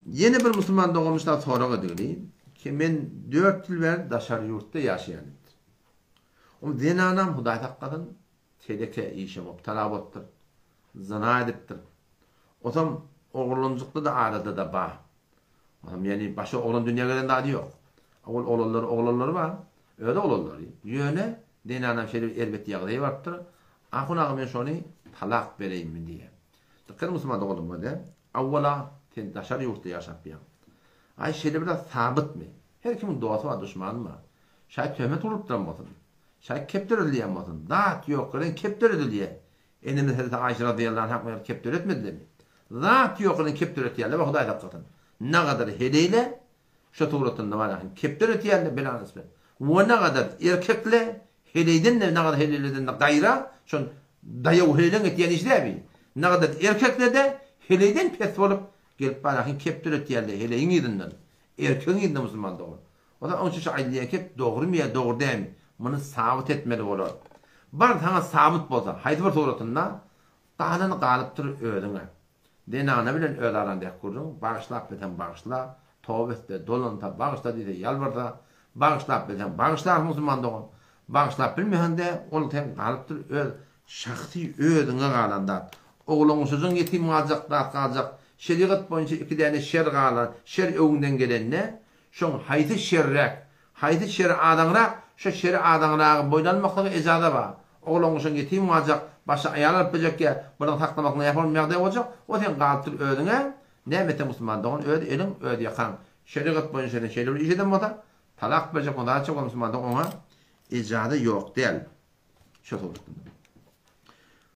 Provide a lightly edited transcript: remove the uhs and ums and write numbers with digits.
Ýene bir musulman doganymyzdan sorag edildi ki men dört ýyl bäri daşary ýurtda ýaşaýan diýipdir. Oň zenanam Hudaý saklasyn teleke işe mubtala bolupdyr. Zyna edipdir. Osam oglanjykda-da arada-da bar. Osam ýani başga oglan dünýä gelen zady ýok. Ol oglanlary oglanlary bar. Öz oglanlary. Ýöne zenanam şeýle bir erbet ýagdaýa barypdyr. Ahun aga men şony talak bereýinmi diýýär. Dykgat musulman doganlarym görde. Awwala sen daşary ýurtda ýaşap ýaň. Aý şeýle bir zat sabytmy? Her kimiň dosty bar duşmany bar. Şaýat töhmet urlupdyram bolsun. Şaýat kep döredilýän bolsun. Zat ýok ýerden kep döredilýär. Enemiz Hezreti Aýşe razyýallahu anha hakynda kep döretmedilermi? Zat ýok ýerden kep döretýärler we Hudaý saklasyn. Nagadar heleýle Şo suratynda bar ahyn kepder ötýände belany isle. We nagadar erkekle heleýden-de nagadar heleýlerden-de gaýra şon daýaw heleýleň etýän işi däl bi. Nagadar erkekle-de heleýden pes bolup gelip bar ahyn kepder ötýände heleýiň yzyndan, erkegiň yzyndan musulman dogan. O zaman oň üçin şu aýdylýan kep dogrymy ýa dogry dälmi muny sabyt etmeli bolar. Bar saňa sabyt bolsa haýsy bir suratynda galany galypdyr özüňe. Zenana bilen öz araňdaky gürrüň, bagyşlap bilseň bagyşla, toba etse, dolansa, bagyşla diýse, ýalbarsa, bagyşlap bilseň bagyşlarsyň musulman dogan, bagyşlap bilmeseň-de, ol seň galypdyr öz şahsy özüňe galan zat. Oglangyşajyň ýetim galjak zat galjak, şerigat boýunça iki däne şer galan, şer öňüňden gelende, şoň haýsy şerräk, Haýsy şeri azaňrak, şo şeri azaňragy boýun almaklyga ejaza bar. Oglan-guşaň ýetim galjak, başga aýal alyp biljek ýa bulaň saklamaklygyna nähili ýagdaý boljak, o seň galypdyr özüňe, näme etseň musulman dogan öz eliň, öz ýakaň. Şerigat boýunça sen şeýle bir iş eden bolsaň, talak berjek bolsaň zat çek ol musulman dogan oňa ejaza ýok däl. Şo suratynda.